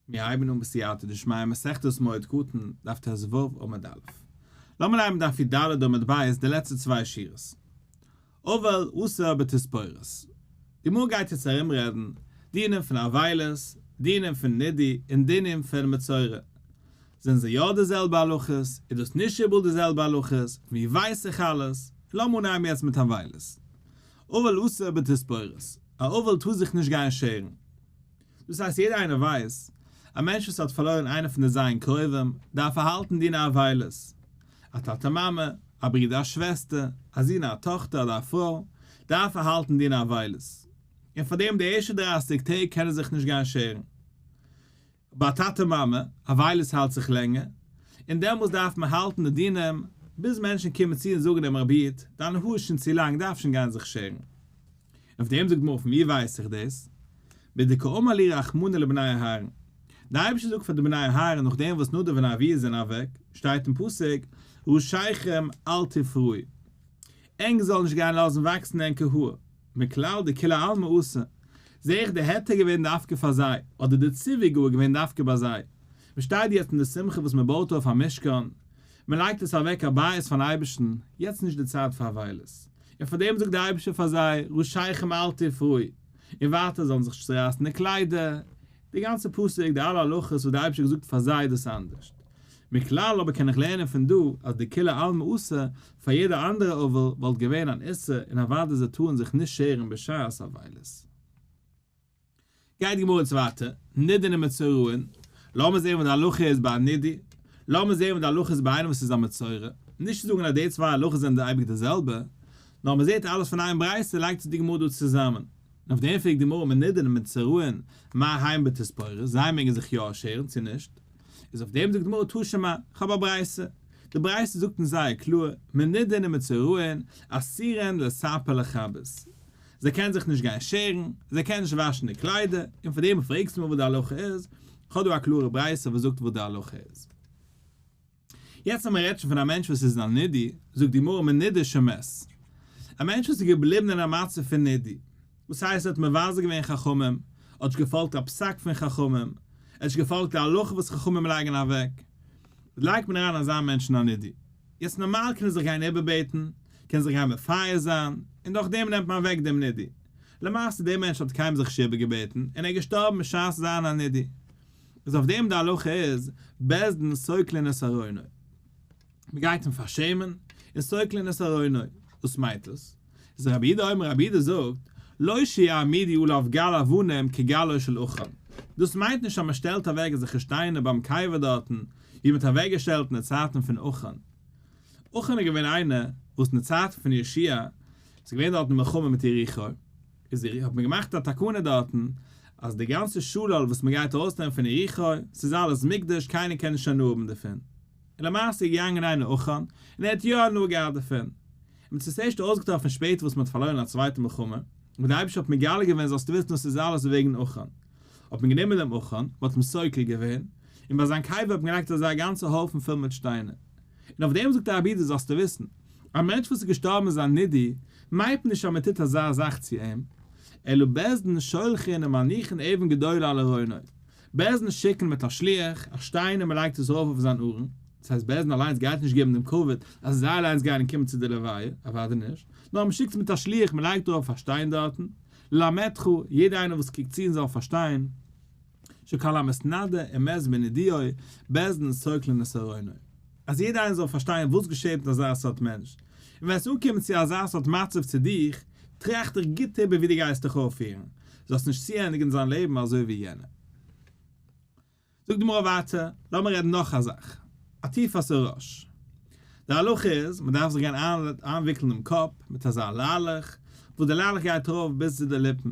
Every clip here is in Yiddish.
מיר הייבן אן בסייעתא דשמיא מסכת מועד קטן, דף ט"ו עמוד א'. לאמיר הייבן דף י"ד עמוד ב' די לעצטע צוויי שורות. אבל אסור בתספורת. די גמרא גייט יעצט ארום רעדן דינים פון אבילות, דינים פון נידוי און דינים פון מצורע. זענען זיי יא די זעלבע הלכות? איז דאס נישט איבעראל די זעלבע הלכות? ווי ווייס איך אלעס? לאמיר אנהייבן יעצט מיט אבילות. אבל אסור בתספורת. א אבל טאר זיך נישט גיין שערן. דאס הייסט יעדער איינער ווייסט, א מענטש וואס האט פארלוירן איינער פון די זיין קרובים, דארף ערהאלטן דיני אבילות. א טאטע מאמע, א ברודער א שוועסטער, א זון א טאכטער אדער א פרוי, דארף ערהאלטן דיני אבילות. און פאר דעם די ערשטע דרייסיג טעג קען ער זיך נישט גיין שערן. ביי טאטע מאמע, אבילות האלט זיך לענגער, און דעמאלס דארף מען האלטן די דינים, ביז מענטשן קומען צו און זאגן דעם רבי איד, דיין האר איז שוין צו לאנג דארף שוין גיין זיך שערן. אויף דעם זאגט גמרא פון ווי ווייס איך דאס? מדקאמר להו רחמנא לבני אהרן, דער אייבערשטער זאגט פאר די בני אהרן נאכדעם וואס נדב און אביהוא זענען אוועק, שטייט אין פסוק, ראשיכם אל תפרעו, ענק זאלן נישט גיין לאזן וואקסן ענקער האר, מכלל דכולי עלמא אסור, זעה איך די היתר געווען דווקא פאר זיי, אדער די ציווי גאר געווען דווקא ביי זיי, מען שטייט יעצט אין די שמחה וואס מען בויט אויף א משכן, מען לייגט עס אוועק א בית פארן אייבערשטן, יעצט נישט די צייט פאר אבילות. און פאר דעם זאגט דער אייבערשטער פאר זיי, ראשיכם אל תפרעו, און ווייטער זאלן זיך נישט צערייסן די קליידער, די גאנצע פסוק, די אלע הלכות וואס דער אייבערשטער האט געזאגט פאר זיי דאס אנדערשט. מכלל אבער קען איך לערנען פון דא אז דכולי עלמא אסור, פאר יעדע אנדערע אבל וואלט געווען אן איסור און אוודאי זיי טארן זיך נישט שערן בשעת אבילות. גייט די גמרא יעצט ווייטער, נידון ומצורעין, לאמיר זעהן וואס די הלכה איז ביי א נידוי, לאמיר זעהן וואס די הלכה איז ביי איינעם וואס איז א מצורע, נישט צו זאגן אז די צוויי הלכות זענען אייביג די זעלבע, נאר מען זעהט אלעס פון איין ברייתא לייגט עס די גמרא דא צוזאמען, און אויף דעם פרעגט די גמרא מנידון ומצורעין מה הן בתספורת, זיי מעגן זיך יא שערן צו נישט, איז אויף דעם זאגט די גמרא תא שמע, כ'האב א ברייתא, די ברייתא זאגט אונז זייער קלאר, מנידון ומצורעין אסורין לספר לכבס. זיי קענען זיך נישט גיין שערן, זיי קענען נישט וואשן די קליידער, און פאר דעם פרעגסטו מיר וואס די הלכה איז, כ'האב דא א קלארע ברייתא וואס זאגט וואס די הלכה איז. יעצט אז מען רעדט שוין פון א מענטש וואס איז אין א נידוי, זאגט די גמרא מנודה שמת, א מענטש וואס איז געבליבן אין א מצב פון נידוי, וואס הייסט ער האט מבזה געווען חכמים, האט נישט געפאלגט א פסק פון חכמים, ער האט נישט געפאלגט די הלכה וואס חכמים לייגן אוועק, לייגט מען אריין אזא מענטש אין א נידוי. יעצט נארמאל קען ער זיך גיין איבערבעטן, קען זיך גיין מפייס זיין, און דורך דעם נעמט מען אוועק דעם נידוי. למעשה דער מענטש האט קיינמאל זיך נישט איבערגעבעטן, און ער איז געשטארבן בשעת זיין א נידוי. איז אויף דעם די הלכה איז, בית דין סוקלין את ארונו. מען גייט אים פארשעמען, און סוקלין את ארונו. וואס מיינט דאס? איז רבי יהודה אומר רבי יהודה זאגט, לא שיעמידו עליו גל אבנים כגלו של עכן, דאס מיינט נישט אז מען שטעלט אוועק אזעלכע שטיינער ביים קבר דארטן ווי מען האט אוועק געשטעלט אין די צייטן פון עכן. עכן איז געווען איינער וואס אין די צייטן פון יהושע איז געווען דארטן מלחמה מיט יריחו, איז האט מען געמאכט א תקנה דארטן אז די גאנצע שלל וואס מען גייט ארויסנעמען פון יריחו, ס'איז אלעס מוקדש קיינער קען נישט הנאה האבן דערפון. און למעשה איז געגאנגען איינער עכן און ער האט יא הנאה געהאט דערפון. און מ'האט עס ערשט אויסגעטראפן שפעטער וואס מ'האט פארלוירן א צווייטע מלחמה, און דער אייבערשטער האט מגלה געווען זאלסטו וויסן דאס איז אלעס וועגן עכן. האט מען גענומען דעם עכן, מ'האט אים סוקל געווען, און ביי זיין קבר האט מען געלייגט אזא גאנצע הויפן פול מיט שטיינער. און אויף דעם זאגט רבי יהודה זאלסטו וויסן, א מענטש וואס איז געשטארבן אין זיין נידוי, מיינט נישט אז מ'טוט אזא זאך צו אים, אלא בית דין שולחין ומניחין אבן גדולה על ארונו, בית דין שיקן מיט א שליח א שטיין און מען לייגט עס ארויף אויף זיין ארון, דאס הייסט בית דין אליינס גייט נישט געבן דעם כבוד אז זיי אליינס גייען און קומען צו די לוויה, אוודאי נישט, נאר מען שיקט עס מיט א שליח מען לייגט ארויף א שטיין דארטן, ללמדך, יעדער איינער וואס קוקט צו און זאל פארשטיין, שכל המתנדה ומת בנידויו, בית דין סוקלין את ארונו. אז יעדער איינער זאל פארשטיין וואס געשעט מיט אזא סארט מענטש, און ווען עס אנקומען צו אזא סארט מצב צו דיך, טראכט דיך גוט איבער ווי דו גייסט דיך אויפפירן, זאלסט נישט צוענדיגן זיין לעבן אזוי ווי יענער. זאגט די גמרא ווייטער, לאמיר רעדן נאך א זאך, עטיפת הראש. די הלכה איז, מען דארף זיך גיין איינוויקלן דעם קאפ מיט אזא ליילעך, וואס די ליילעך גייט ארויף ביז צו די ליפן.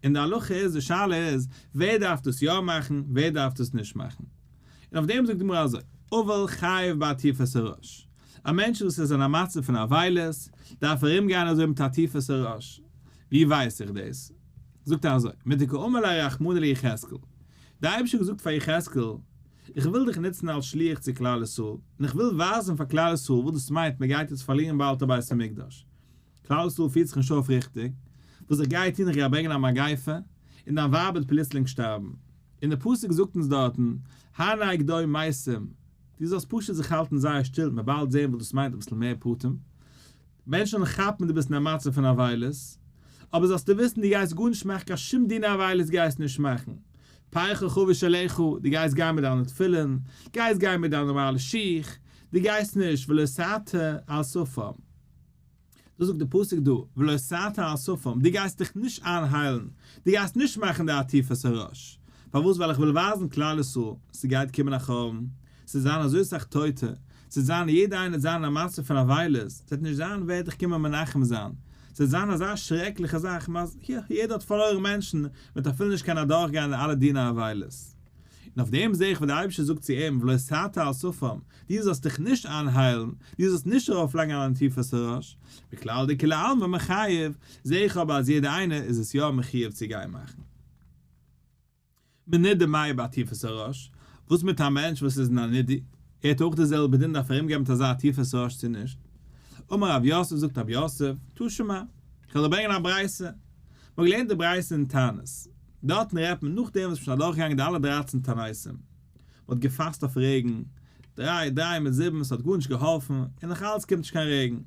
און די הלכה איז, די שאלה איז, ווער דארף דאס יא מאכן, ווער דארף דאס נישט מאכן. און אויף דעם זאגט די גמרא אזוי, אבל חייב בעטיפת הראש, א מענטש וואס איז אין א מצב פון אבילות, דארף ארום גיין אזוי מיט עטיפת הראש, ווי ווייס איך דאס? זאגט ער אזוי, מדקאמר ליה רחמנא ליחזקאל, דער אייבערשטער האט געזאגט פאר יחזקאל, איך וויל דיך נוצן אלס שליח צו כלל ישראל, און איך וויל ווייזן פאר כלל ישראל וואס דאס מיינט מען גייט יעצט פארלירן באלד א בית המקדש, כלל ישראל פירט זיך נישט אויף ריכטיג, וואס איך גיי טון איך גיי ברענגען א מגיפה, און דיין ווייב וועט פלוצלינג שטארבן. און דער פסוק זאגט אונז דארטן, הנהג דום מתים, דו זאלסט פשוט זיך האלטן זייער שטיל, מ'וועט באלד זען וואס דאס מיינט אביסל מער פרטים, מענטשן זאלן כאפן דו ביסט אין א מצב פון אבילות, אבער זאלסטו וויסן דו גייסט גארנישט מאכן קיין שום דיני אבילות גייסט נישט מאכן, פארך חבוש עליך, דו גייסט גיין מיט דיינע תפילין, גייסט גיין מיט דיינע נארמאלע שיך, דו גייסט נישט ולא תעטה על שפם. דאס זאגט די פסוק דא, ולא תעטה על שפם, דו גייסט דיך נישט איינהיילן, דו גייסט נישט מאכן די עטיפת הראש, פארוואס ווייל איך וויל ווייזן כלל ישראל, ס'גייט קומען א חורבן, ס'וועט זיין אזוי סאך טויטע, ס'וועט זיין יעדער איינער וועט זיין אין א מצב פון אבילות, ס'וועט נישט זיין ווער דיך קומען מנחם זיין, ס'וועט זיין אזא שרעקליכע זאך אז יא, יעדער האט פארלוירן מענטשן, מ'וועט אפילו נישט קענען אדורכגיין אלע דיני אבילות. און אויף דעם זעה איך ווי דער אייבערשטער זאגט צו אים ולא תעטה על שפם, דו זאלסט דיך נישט איינהיילן, דו זאלסט נישט ארויפלייגן אן עטיפת הראש, מכלל דכולי עלמא מיחייב, זעה איך אבער אז יעדער איינער איז עס יא מחיוב צו גיין מאכן. מנודה מהו בעטיפת הראש, וואס מיט א מענטש וואס איז אין א נידוי, ער האט אויך די זעלבע דין דארף ער ארומגיין מיט אזא עטיפת הראש צו נישט? אמר רב יוסף זאגט רב יוסף, תא שמע, כ'וועל דיר ברענגען א ברייתא, מ'האט געלערנט די ברייתא אין תענית, דארטן רעדט מען נאכדעם וואס מ'איז שוין אדורכגעגאנגען די אלע דרייצן תעניתים, מ'האט געפאסט אויף רעגן, דריי, דריי מיט זיבן, ס'האט גארנישט געהאלפן, און נאך אלץ קומט נישט קיין רעגן.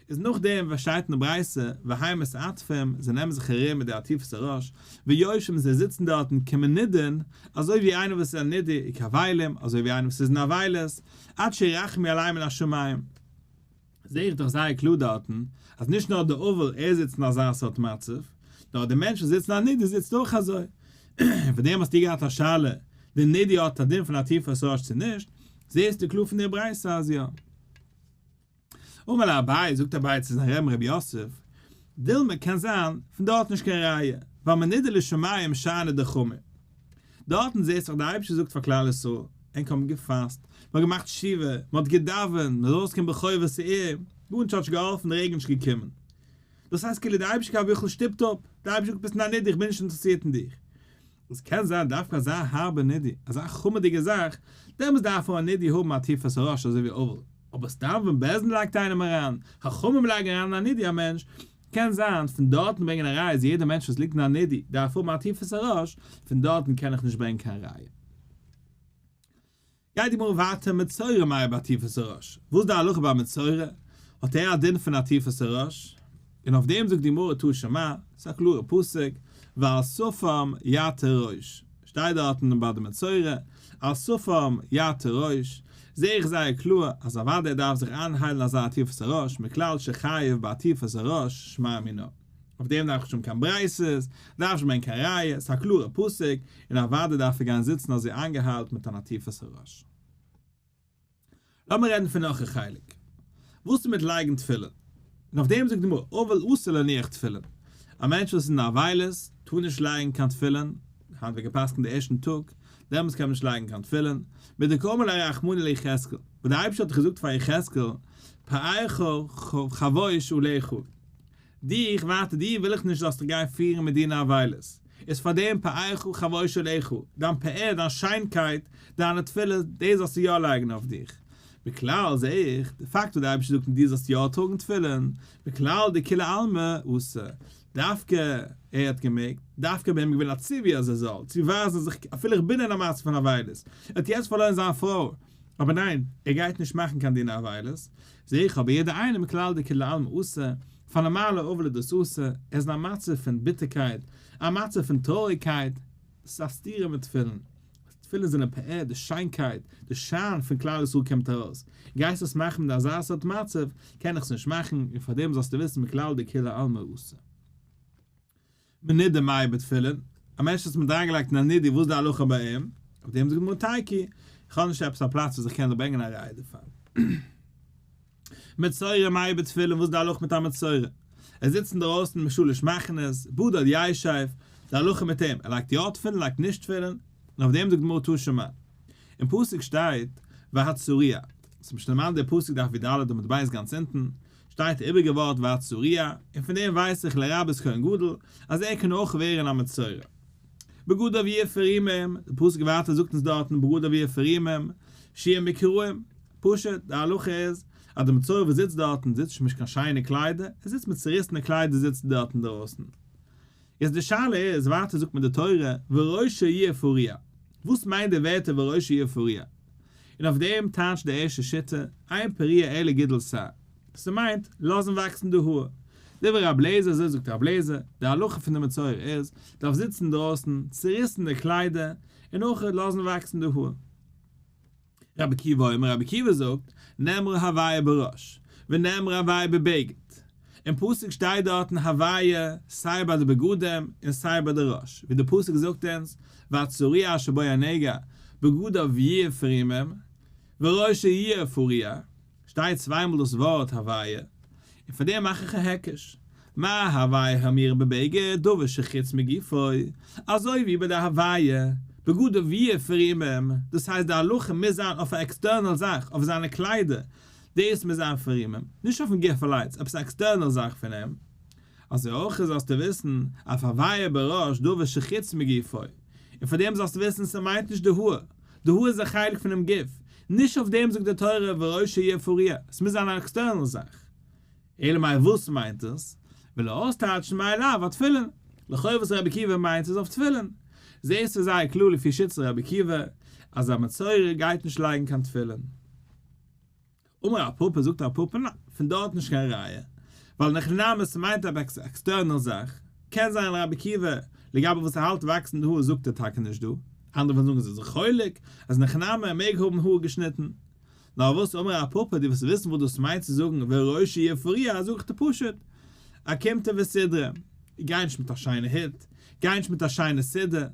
איז נאכדעם וואס שטייט אין די ברייתא, והם מתעטפים, זיי נעמען זיך ארום מיט די עטיפת הראש, ויושבים זיי זיצן דארטן כמנודין, אזוי ווי איינער וואס איז א נידוי, וכאבלים, אזוי ווי איינער וואס איז אין אבילות, עד שירחמו עליהם מן השמים. זעה איך דאך זייער קלאר דארטן, אז נישט נאר דער אבל ער זיצט אין אזא סארט מצב, נאר דער מענטש וואס זיצט אין א נידוי זיצט אויך אזוי. און פון דעם האסטו געהאט א שאלה, דער נידוי האט א דין פון עטיפת הראש צו נישט, זעהסטו קלאר פון דער ברייתא אז יא. אמר ליה אביי, זאגט אביי צו זיין רבי'ן רב יוסף, דילמא קען זיין, פון דארט נישט קיין ראיה, ווייל מנודה לשמים שאני דחמור. דארטן זעהסט דאך דער אייבערשטער זאגט פאר כלל ישראל, ענק האבן געפאסט, מען האט געמאכט תשובה, מען האט געדאווענט, מען איז ארויסגעקומען בכור ושעיר, גארנישט האט נישט געהאלפן, די רעגן איז נישט געקומען. דאס הייסט כאילו דער אייבערשטער כביכול שטופט אפ, דער אייבערשטער זאגט ביסט אין א נידוי איך בין נישט אינטערעסירט אין דיך. עס קען זיין דווקא אזא הארבע נידוי, אזא חמור'דיגע זאך, דעמאלס דארף א נידוי האבן עטיפת הראש אזוי ווי אבל, אבער סתם ווען בית דין לייגט איינעם אריין, חכמים לייגן אריין אין א נידוי א מענטש, קען זיין פון דארטן ברענגען א ראיה אז יעדער מענטש וואס ליגט אין א נידוי דארף האבן עטיפת הראש, פון דארטן קען איך נישט ברענגען קיין ראיה. גייט די גמרא ווייטער מצורע מהו בעטיפת הראש, וואס איז די הלכה ביי מצורע? האט ער א דין פון עטיפת הראש? און אויף דעם זאגט די גמרא תא שמע, ס'איז א קלארע פסוק, ועל שפם יעטה ראש, שטייט דארטן ביי די מצורע, על שפם יעטה ראש, זעה איך זייער קלאר אז אוודאי ער דארף זיך איינהיילן אזא עטיפת הראש, מכלל שחייב בעטיפת הראש שמע מינה. אויף דעם דארף איך נישט האבן קיין ברייתות, דארף נישט ברענגען קיין ראיה, ס'איז א קלארע פסוק, און אוודאי דארף ער גיין זיצן אזוי איינגעהיילט מיט אן עטיפת הראש. לאמיר רעדן פון נאך א חלק. וואס איז מיט לייגן תפילין? און אויף דעם זאגט די גמרא, אבל אסור להניח תפילין. א מענטש וואס איז אין אבילות טאר נישט לייגן קיין תפילין, היינט ווערט גע'פסק'נט די ערשטן טאג, דעמאלטס קען מען נישט לייגן קיין תפילין, מדקאמר ליה רחמנא ליחזקאל, וואס דער אייבערשטער האט געזאגט פאר יחזקאל, פארך חבוש עליך, דיך, ווייטער דיר וויל איך נישט זאלסט דיך גיין פירן מיט דיני אבילות, איז פאר דעם פארך חבוש עליך, דיין פאר, דיין שיינקייט, דיינע תפילות, דאס זאלסטו יא לייגן אויף דיך. מכלל זע איך, די פאקט וואס דער אייבערשטער זאגט דו זאלסט יא טראגן תפילין, מכלל דכולי עלמא אסור, דווקא ער האט געמעגט, דווקא ביי אים געווען א ציווי אז ער זאל, צו ווייזן אז איך, אפילו איך בין אין א מצב פון אבילות, ער האט יעצט פארלוירן זיין פרוי, אבער ניין, ער גייט נישט מאכן קיין דיני אבילות, זע איך אבער יעדער איינער מכלל דכולי עלמא אסור, פאר נארמאלע אבל איז דאס אסור, ער איז אין א מצב פון ביטערקייט, א מצב פון טרויעריגקייט, ס'איז א סתירה מיט תפילין, תפילין זענען פאר די שיינקייט, די שיין פון כלל ישראל קומט ארויס, גייסט עס מאכן מיט אזא סארט מצב, קען איך עס נישט מאכן, און פארדעם זאלסטו וויסן מכלל דכולי עלמא אסור. מנודה מהו בתפילין, א מענטש וואס מ'האט אריינגעלייגט אין א נידוי וואס איז די הלכה ביי אים? אויף דעם זאגט די גמרא תיקו, איך האב נישט עפעס א פלאץ וואס איך קען דיר ברענגען א ראיה דערפאר. מצורע מהו בתפילין, וואס איז די הלכה מיט א מצורע? ער זיצט אינדערויסן משלש מחנות, בדד ישב, די הלכה מיט אים, ער לייגט יא תפילין, לייגט נישט תפילין, און אויף דעם זאגט די גמרא תא שמע. אין פסוק שטייט והצרוע, ס'איז נישט דערמאנט דער פסוק דף י"ד עמוד ב' גאנץ אונטן, שטייט די איבעריגע ווארט והצרוע, און פון דעם ווייס איך לרבות כהן גדול, אז ער קען אויך ווערן א מצורע. בגדיו יהיו פרומים, די פסוק ווייטער זאגט אונז דארטן בגדיו יהיו פרומים, שיהיו מקורעים, פשוט, די הלכה איז, אז די מצורע וואס זיצט דארטן זיצט נישט מיט קיין שיינע קליידער, ער זיצט מיט צוריסענע קליידער זיצט ער דארט אינדרויסן. יעצט די שאלה איז, ווייטער זאגט מיר די תורה וראשו יהיה פרוע, וואס מיינט די ווערטער וראשו יהיה פרוע? און אויף דעם טייטשט די ערשטע שיטה, אין פריעה אלא גידול שער, ס'מיינט, לאזן וואקסן די האר. דברי רב לעזער, אזוי זאגט רב לעזער, די הלכה פון די מצורע איז, דארף זיצן אינדרויסן, צוריסן די קליידער, און אויך לאזן וואקסן די האר. רבי עקיבא אומר, רבי עקיבא זאגט, נאמרה הוויה בראש, ונאמרה הוויה בבגד. אין פסוק שטייט דארטן הוויה סיי ביי די בגדים און סיי ביי די ראש, ווי די פסוק זאגט אונז, והצרוע אשר בו הנגע, בגדיו יהיו פרומים, וראשו יהיה פרוע. שטייט צוויי מאל דאס ווארט הוויה, און פאר דעם מאך איך א היקש, מה הוויה האמורה בבגד דבר שחוץ מגופו, אזוי ווי ביי די הוויה, בגדיו יהיו פרומים, דאס הייסט די הלכה מוז זיין אויף א external זאך, אויף זיינע קליידער, דאס מוז זיין פרומים, נישט אויפן גוף אליינס, עפעס א external זאך פון אים. אזוי אויך זאלסטו וויסן, אף הוויה בראש דבר שחוץ מגופו, און פאר דעם זאלסטו וויסן ס'מיינט נישט די האר, די האר איז א חלק פונעם גוף, נישט אויף דעם זאגט די תורה וראשו יהיה פרוע, עס מוז זיין א external זאך. אלא מאי וואס מיינט עס? וויל ער אויסטייטשן מאי לאו אתפילין. לכאו' וואס רבי עקיבא מיינט איז אויף תפילין. זעהסטו זייער קלאר לפי שיטת רבי עקיבא אז א מצורע גייט נישט לייגן קיין תפילין. אמר רב פפא זאגט רב פפא ניין, פון דארט נישט קיין ראיה, ווייל אין הכי נמי ס'מיינט עפעס external זאך, קען זיין רבי עקיבא לגבי וואס ער האלט וואקסן די האר זאגט ער טאקע נישט דא, אנדערע וועלן זאגן אז ער איז זיך חולק אז אין הכי נמי ער מעג האבן האר געשניטן. נאר וואס אמר רב פפא דו ווילסט וויסן וואס דאס מיינט צו זאגן וראשו יהיה פרוע זאג איך דיר פשוט, אוכמתא וסודרא, גיי נישט מיט א שיינע הוט, גיי נישט מיט א שיינע סודר,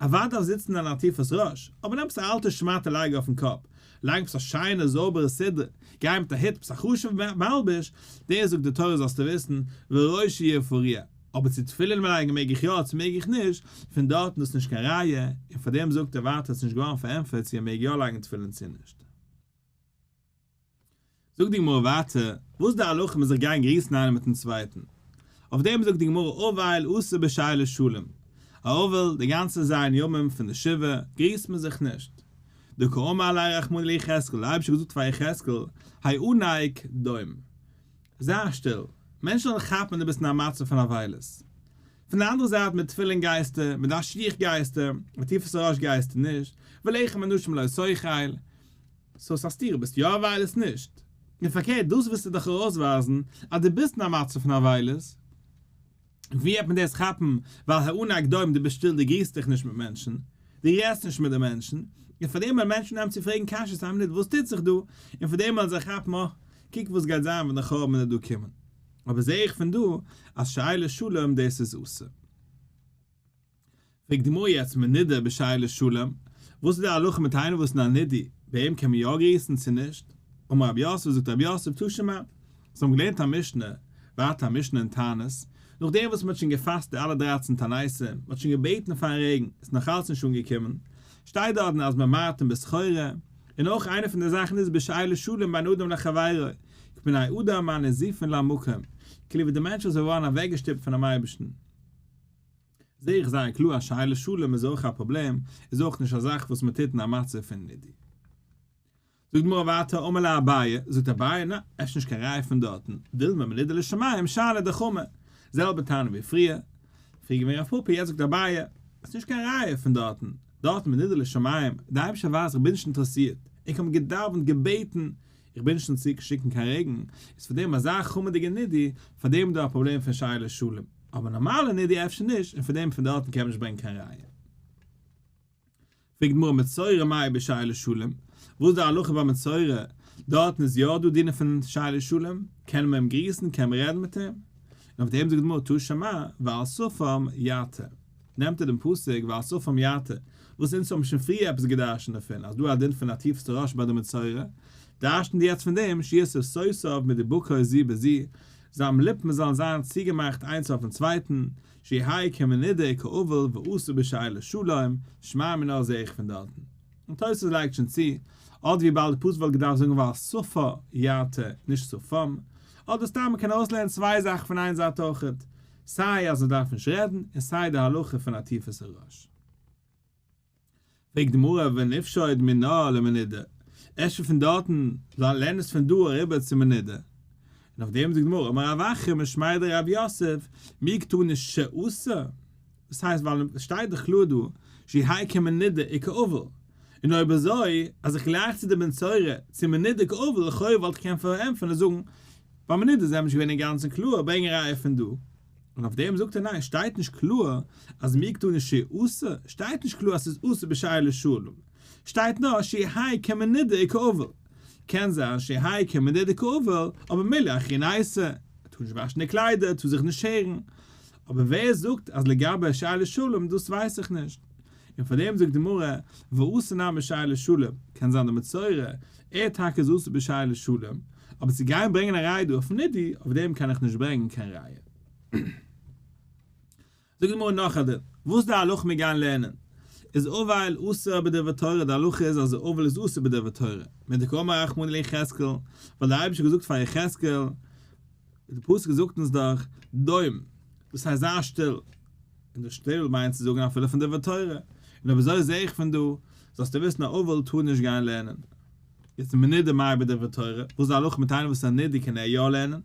אוודאי דארף זיצן אן עטיפת ראש, אבער נעם עפעס א אלטע שמאטע לייג אויפן קאפ, לייג עפעס א שיינע זויבערע סודר, גיי מיט א הוט, עפעס א חשוב'ע מלבוש, דאס זאגט די תורה זאלסטו וויסן, וראשו יהיה פרוע, אבער צו תפילין לייגן מעג איך יא צו מעג איך נישט, פון דארטן איז נישט קיין ראיה, און פאר דעם זאגט ער ווייטער עס איז נישט געווארן פארענטפערט צו ער מעג יא לייגן תפילין צו נישט. זאגט די גמרא ווייטער, וואס איז די הלכה מיט זיך גיין גריסן איינער מיטן צווייטן? אויף דעם זאגט די גמרא אבל אסור בשאילת שלום, א אבל די גאנצע ז' ימים פון די שבעה גריסט מען זיך נישט. דקאמר ליה רחמנא ליחזקאל, דער אייבערשטער האט געזאגט פאר יחזקאל, האנק דום, זיי שטיל, מענטשן זאלן כאפן דו ביסט אין א מצב פון אבילות. פון די אנדערע זייט מיט תפילין גייסטו, מיט א שיך גייסטו, מיט עטיפת הראש גייסטו נישט, ולחם אנשים לא תאכל, so ס'א סתירה, ביסט יא אבילות נישט? און פארקערט דאס ווילסטו דאך ארויסווייזן אז דו ביסט אין א מצב פון אבילות, ווי העט מען דאס כאפן ווייל האנק דום דו ביסט שטיל דו גריסט דיך נישט מיט מענטשן, דו רעדסט נישט מיט די מענטשן, און פאר דעם וועלן מענטשן נעמען צו פרעגן קשיות איין מינוט וואס טוט זיך דא, און פאר דעם וועלן זיי כאפן אה קוק וואס גייט זיין ווען די חורבן וועט דא קומען. אבער זעה איך פון דא אז שאילת שלום דאס איז אסור. פרעגט די גמרא יעצט מנודה בשאילת שלום, וואס איז די הלכה מיט איינער וואס איז א נידוי, ביי אים קען מען יא גריסן צו נישט? אמר רב יוסף, זאגט רב יוסף, תא שמע, זיי האבן געלערנט א משנה, ווייטער א משנה אין תענית, נאכדעם וואס מען האט שוין געפאסט די אלע דרייצן תעניתים, מען האט שוין געבעטן פארן רעגן, איז נאך אלץ נישט אנגעקומען, שטייט דארטן אז ממעטין בסחורה, און אויך איינע פון די זאכן איז בשאילת שלום בין אדם לחבירו, כבני אדם הנזופין למקום, כאילו ווי די מענטש איז געווארן אוועקגעשטופט פונעם אייבערשטן. זעה איך זייער קלאר אז שאילת שלום איז אויך א פראבלעם, איז אויך נישט א זאך וואס מען טוט אין א מצב פון נידוי. זאגט די גמרא ווייטער אמר ליה אביי, זאגט אביי, נא, אפשר נישט קיין ראיה פון דארטן, דילמא מנודה לשמים שאני דחמור, זעלבע טענה ווי פריער, פריער געווען רב פפא יעצט זאגט אביי, עס איז נישט קיין ראיה פון דארטן, דארטן מנודה לשמים, די אייבערשטער ווייסט איך בין נישט אינטערעסירט, איך האב געדאווענט געבעטן, איך בין נישט אינטערעסירט שיקן קיין רעגן, איז פאר דעם אזא חמור'דיגע נידוי, פאר דעם איז דא א פראבלעם פון שאילת שלום. אבער נארמאלע נידוי אפשר נישט, און פון דעם פון דארטן קען מען נישט ברענגען קיין ראיה. פרעגט די גמרא מצורע מאי בשאילת שלום, וואס איז די הלכה ביי מצורע, דארטן איז יא דא דינים פון שאילת שלום, קען מען אים גריסן, קען מען רעדן מיט אים? און אויף דעם זאגט די גמרא תא שמע ועל שפם יעטה, נעמט ער דעם פסוק ועל שפם יעטה, וואס אונז האבן שוין פריער עפעס געדרשנט דערפון, אז דא א דין פון עטיפת הראש ביי די מצורע, דרשנט יעצט פון דעם שיהיו שפתותיו מדובקות זו בזו, זיין ליפן זאלן זיין צוגעמאכט איינס אויפן צווייטן, שיהא כמנודה כאבל ואסור בשאילת שלום, שמע מינה זעה איך פון דארטן. און תוספות לייגט שוין צו, אדער וויבאלד די פסוק וואלט געדארפט זאגן ועל שפה יעטה נישט שפם, אדער סתם מ'קען ארויסלערנען צוויי זאכן פון איין זייט אויכעט, סיי אז מ'דארף נישט רעדן, און סיי די הלכה פון עטיפת הראש. פרעגט די גמרא ונפשוט מינה למנודה, אפשר פון דארטן, לערן עס פון דא אריבער צו מנודה. און אויף דעם זאגט די גמרא, אמר רב אחא משמיה דרב יוסף, מי קתני שאסור? דאס הייסט ווייל עס שטייט דאך קלאר דא שיהא כמנודה וכאבל, און אויב אזוי אז איך גלייך צו די מצורע צו מנודה כאבל לכאו' וואלט איך קענען פארענטפערן און זאגן ביי מנודה זעמיר נישט געווען אינגאנצן קלאר ברענג א ראיה פון דא. און אויף דעם זאגט ער ניין שטייט נישט קלאר אז מי קתני שאסור, שטייט נישט קלאר אז ס'איז אסור בשאילת שלום, שטייט נאר שיהא כמנודה וכאבל, קען זיין שיהא כמנודה וכאבל, אבער מילא אחי נייסע, ער טאר נישט וואשן די קליידער, ער טאר זיך נישט שערן, אבער ווער זאגט אז לגבי שאילת שלום דאס ווייס איך נישט, און פאר דעם זאגט די גמרא ואסור נמי שאילת שלום, קען זיין די מצורע, ער טאקע איז אסור בשאילת שלום, אבער צו גיין ברענגען א ראיה דא אויף נידוי, אויף דעם קען איך נישט ברענגען קיין ראיה. זאגט די גמרא נאך א דין, וואס איז די הלכה מיר גייען לערנען? איז אבל אסור בדברי תורה, די הלכה איז אז אבל איז אסור בדברי תורה, מדקאמר רחמנא ליחזקאל, ווייל דער אייבערשטער האט געזאגט פאר יחזקאל, די פסוק זאגט אונז דאך, דום, דאס הייסט זיי שטיל, און דאס שטיל מיינט צו זאגן אפילו פון דברי תורה, און אויב אזוי זע איך פון דא, זאלסטו וויסן א אבל טאר נישט גיין לערנען. יעצט מנודה מאי בדברי תורה, וואס איז די הלכה מיט איינער וואס איז א נידה קען ער יא לערנען?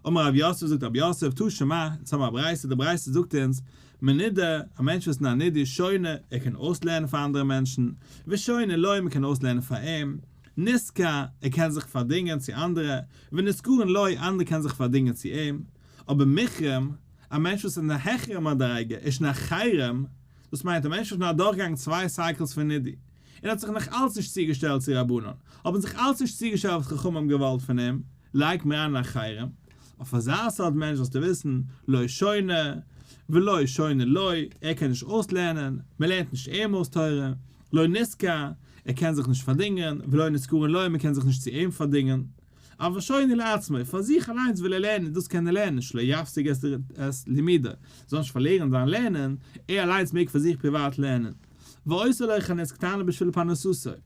אמר רב יוסף זאגט רב יוסף תא שמע, אונז האבן א ברייתא, די ברייתא זאגט אונז, מנודה, א מענטש וואס איז א נידה שונה, ער קען אויסלערנען פאר אנדערע מענטשן, ושונה לו, מען קען אויסלערנען פאר אים, נשכר, ער קען זיך פארדינגען צו אנדערע, ונשכרין לו, אנדערע קענען זיך פארדינגען צו אים, אבער מוחרם, א מענטש וואס איז אין א העכערע מדריגה, איז שוין א חרם, דאס מיינט א מענטש וואס איז שוין אדורכגעגאנגען צוויי cycles פון נידוי, און האט זיך נאך אלץ נישט צוגעשטעלט צו רבנן, האבן זיך אלץ נישט צוגעשטעלט וואס חכמים האבן געוואלט פון אים, לייגט מען אריין אין א חרם, אויף אזא סארט מענטש זאלסטו וויסן, לא שונה, ולא שונה לו, ער קען נישט אויסלערנען, מען לערנט נישט אים אויס תורה, לא נשכר, ער קען זיך נישט פארדינגען, ולא נשכרין לו, מען קען זיך נישט צו אים פארדינגען. אבל שונה לעצמו, פאר זיך אליינס וויל ער לערנען, דאס קען ער לערנען, שלא יפסיק את לימודו, זאל נישט פארלירן זיין לערנען, ער אליינס מעג פאר זיך פריוואט לערנען. ועושה לו חנות קטנה בשביל פרנסתו, ער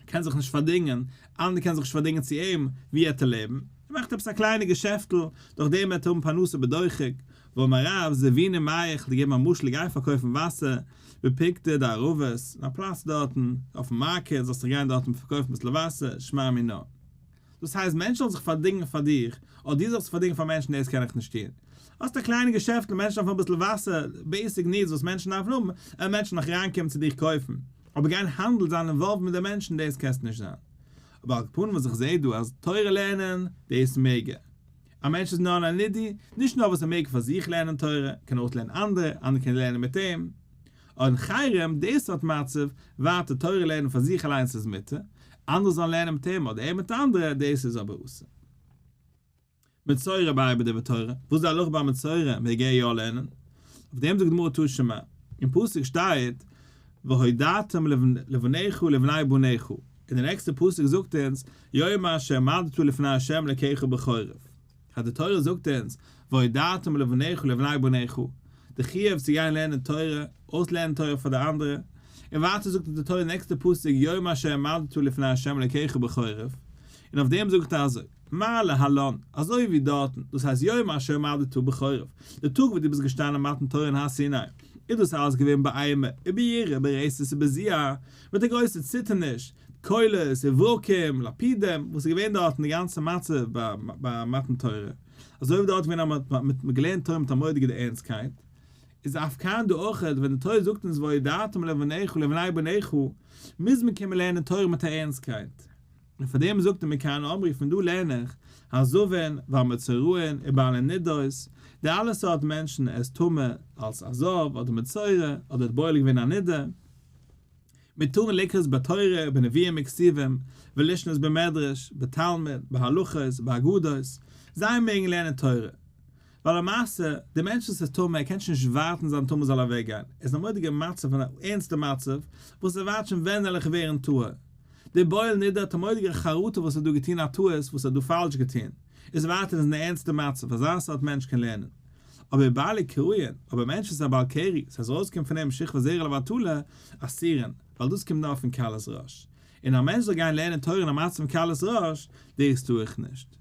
קען זיך נישט פארדינגען, אנדערע קענען זיך נישט פארדינגען צו אים, ווי ער טאר לעבן, ער מאכט עפעס א קליינע געשעפטל, דורך דעם וועט ער האבן פרנסה בדוחק, ואמר רב, זביני מיא, איך וועל דיר געבן א משל, גיי פארקויפן וואסער, בפקדא דערבות, אין א פלאץ דארטן, אויפן מארקעט, זאלסטו גיין דארטן פארקויפן ביסל וואסער, שמע מינה. דאס הייסט מענטשן זאלן זיך פארדינגען פאר דיר, אדער דו זאלסט פארדינגען פאר מענטשן, דאס קען איך נישט טון. האסט א קליינע געשעפטל, מענטשן דארפן אביסל וואסער, basic needs וואס מענטשן דארפן האבן, וועלן מענטשן נאך אריינקומען צו דיך קויפן. אבער גיין האנדל זיין involved מיט די מענטשן, דאס קענסטו נישט זיין. אבער על כל פנים וואס איך זע דא אז תורה לערנען, דאס מעג ער. א מענטש איז נאר א נידוי, נישט נאר וואס ער מעג פאר זיך לערנען תורה, קען אויך לערנען אנדערע, אנדערע קענען לערנען מיט אים. און חרם, די סארט מצב, ווייטער תורה לערנען פאר זיך אליינס איז מותר, אנדערע זאלן לערנען מיט אים אדער ער מיט אנדערע, דאס איז אבער אסור. מצורע מאי בדברי תורה, וואס איז די הלכה ביי מצורע, מעג ער יא לערנען? אויף דעם זאגט די גמרא תא שמע, אין פסוק שטייט והודעתם לבניך ולבני בניך, און די נעקסטע פסוק זאגט אונז יום אשר עמדת לפני ה' אלקיך בחורב. אז די תורה זאגט אונז והודעתם לבניך ולבני בניך, די חיוב צו גיין לערנען תורה, אויסלערנען תורה פאר די אנדערע, און ווייטער זאגט אונז די תורה נעקסטע פסוק יום אשר עמדת לפני ה' אלקיך בחורב, און אויף דעם זאגט ער אזוי, מה להלן, אזוי ווי דארטן, דאס הייסט יום אשר עמדת בחורב, די טאג וואס דו ביסט געשטאנען מתן תורה אין הר סיני, איז דאס אלעס געווען באימה, וביראה, ברתת ובזיע, מיט א גרויסע ציטערניש, קולות, וברקים, לפידים, וואס איז געווען דארטן די גאנצע מצב ביי מתן תורה, אזוי ווי דארט געווען אז מען האט געלערנט תורה מיט א מורא'דיגע ערנסטקייט, איז אף כאן דא אויכעט, ווען די תורה זאגט אונז והודעתם לבניך ולבני בניך, מוז מען קומען לערנען תורה מיט א ערנסטקייט. און פאר דעם זאגט ער מכאן אמרו פון דא לערן איך, הזבין והמצורעין ובעלי נידות, די אלע סארט מענטשן ער איז טמא אלס א זב אדער מצורע אדער האט בועל געווען א נידה, מותרין לקרות בתורה בנביאים וכתובים ולשנות במדרש בתלמוד בהלכות באגדות, זיי מעגן לערנען תורה, ווייל למעשה, דער מענטש וואס איז טמא, ער קען שוין נישט ווארטן זיין טומאה זאל אוועק גיין, ער איז אין א מורא'דיגע מצב, אין א ערנסטע מצב, וואס ער ווארט שוין ווען וועל איך ווערן טהור. דער בועל נידה האט א מורא'דיגע חרטה וואס ער האט דא געטון א טעות וואס ער האט דא פאלש געטון, איז ווייטער איז אין א ערנסטע מצב, אזא סארט מענטש קען לערנען. אבער בעלי קריין, אבער א מענטש וואס איז א בעל קרי, ס'הייסט ארויסקומט פון אים שכבת זרע לבטלה, אסורין, ווייל דאס קומט נאר פון קלות ראש. און א מענטש זאל גיין לערנען תורה אין א מצב פון קלות ראש, דאס טאר איך נישט.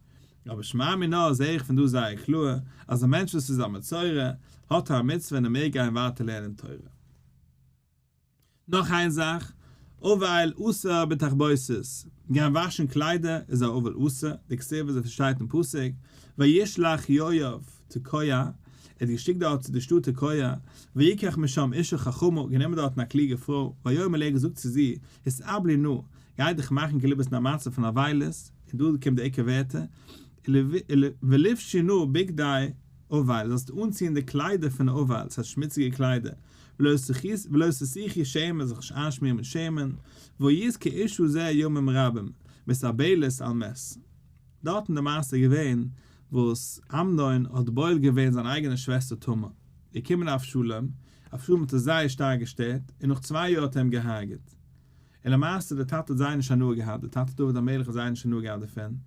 אבער שמע מינה זעה איך פון דא זייער קלאר אז א מענטש וואס איז א מצורע האט א מצוה און ער מעג גיין ווייטער לערנען תורה. נאך איין זאך, אבל אסור בתכבוסת, גיין וואשן קליידער איז א אבל אסור, דכתיב אזוי ווי ס'שטייט אין פסוק, וישלח יואב תקוע. ער האט געשיקט דארט צו די שטאט תקוע, ויקח משם אישה חכמה, גענומען דארטן א קלוגע פרוי, ויאמר אליה געזאגט צו זי, התאבלי נא, גיי דיך מאכן כאילו ביסט אין א מצב פון אבילות, און דא קומט די עיקר ווערטער, ולבשי נא בגדי אבל, זאלסט אנציען די קליידער פון אבל, ס'הייסט שמוציגע קליידער, ולא תסוכי שמן, זיך נישט איינשמירן מיט שמן, והיית כאשה זה ימים רבים, מתאבלת על מת. דארט אין די מעשה איז געווען וואס אמנון האט בועל געווען זיין אייגענע שוועסטער תמר, געקומען אבשלום, אבשלום האט עס זייער שטארק געשטערט, און נאך צוויי יאר האט ער אים געהארגעט. און למעשה דער טאטע האט זייער נישט הנאה געהאט, דער טאטע דוד המלך האט זייער נישט הנאה געהאט דערפון,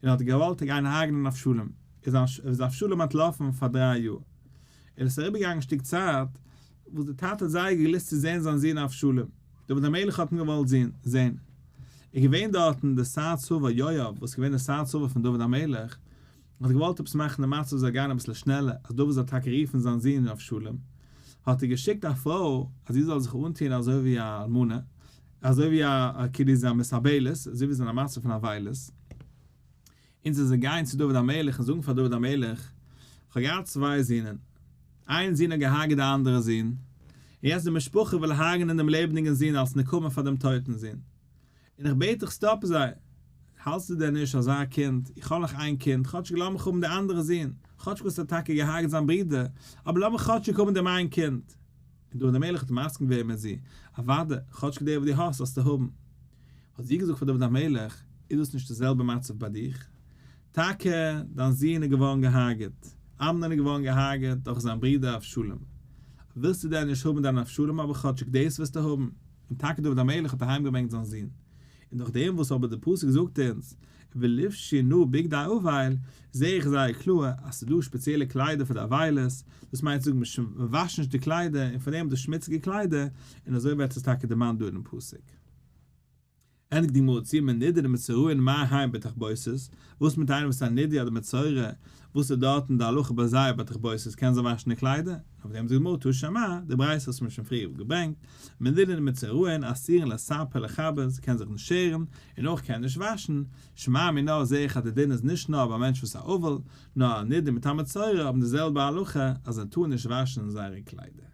און האט געוואלט גיין הרג'נען אבשלום, איז אבשלום אנטלאפן פאר דריי יאר, און עס איז אריבערגעגאנגען א שטיק צייט, וואס דער טאטע האט זייער געגליסט צו זען זיין זון אבשלום, דוד המלך האט אים געוואלט זען, איז געווען דארטן דער שר צבא יואב, וואס איז געווען דער שר צבא פון דוד המלך, האט געוואלט עפעס מאכן די מצב זאל גיין אביסל שנעלער, אז דוד זאל טאקע רופן זיין זון אבשלום, האט ער געשיקט א פרוי אז זי זאל זיך אנטוען אזוי ווי א אלמנה, אזוי ווי א כאילו זי איז א מתאבלת, אזוי ווי זי איז אין א מצב פון אבילות, און זי זאל גיין צו דוד המלך און זאגן פאר דוד המלך, איך האב געהאט צוויי זינען, איין זון האט געהארגעט די אנדערע זון, און יעצט די משפחה וויל הרג'נען דעם לעבעדיגן זון אלס נקמה פאר דעם טויטן זון, און איך בעט דיך stop זיי, האלטסטו דען נישט אזא קינד, איך האב נאך איין קינד, כאטשיג לאמיך האבן די אנדערע זון, כאטשיג וואס ער האט טאקע געהארגעט זיין ברודער, אבער לאמיך כאטשיג האבן דעם איין קינד. און דוד המלך האט מסכים געווען מיט זי, אוודאי, כאטשיג דער וואס דו האסט זאלסטו האבן. האט זי געזאגט פאר דוד המלך, איז דאס נישט די זעלבע מצב ביי דיך? טאקע, דיין זון איז געווארן געהארגעט, אמנון איז געווארן געהארגעט דורך זיין ברודער אבשלום. ווילסטו דען נישט האבן דיין אבשלום אבער כאטשיג דאס וועסטו האבן? און טאקע דוד המלך האט אהיימגעברענגט זיין זון. און דורך דעם וואס אבער דער פסוק זאגט אונז, ולבשי נא בגדי אבל, זע איך זייער קלאר אז ס'איז דא שפעציעלע קליידער פאר די אבילות, דאס מיינט צו זאגן מ'וואשט נישט די קליידער און פארדעם דאס שמוציגע קליידער, און אזוי ווערט עס טאקע דערמאנט דא אינעם פסוק. ענדיגט די גמרא צו מנודה ומצורעין מה הן בתכבוסת, וואס מיט איינער וואס איז א נידה אדער מצורע, וואס איז דארטן די הלכה ביי זיי בתכבוסת קען זיי וואשן די קליידער? אויף דעם זאגט די גמרא תא שמע, די ברייתא וואס מ'האט שוין פריער געברענגט, מנודה ומצורעין אסורין לספר ולכבס, זיי קענען זיך נישט שערן, און אויך קענען נישט וואשן, שמע מינה זעה איך אז די דין איז נישט נאר ביי א מענטש וואס איז א אבל, נאר א נידה מיט א מצורע האבן די זעלבע הלכה אז זיי טארן נישט וואשן זייערע קליידער.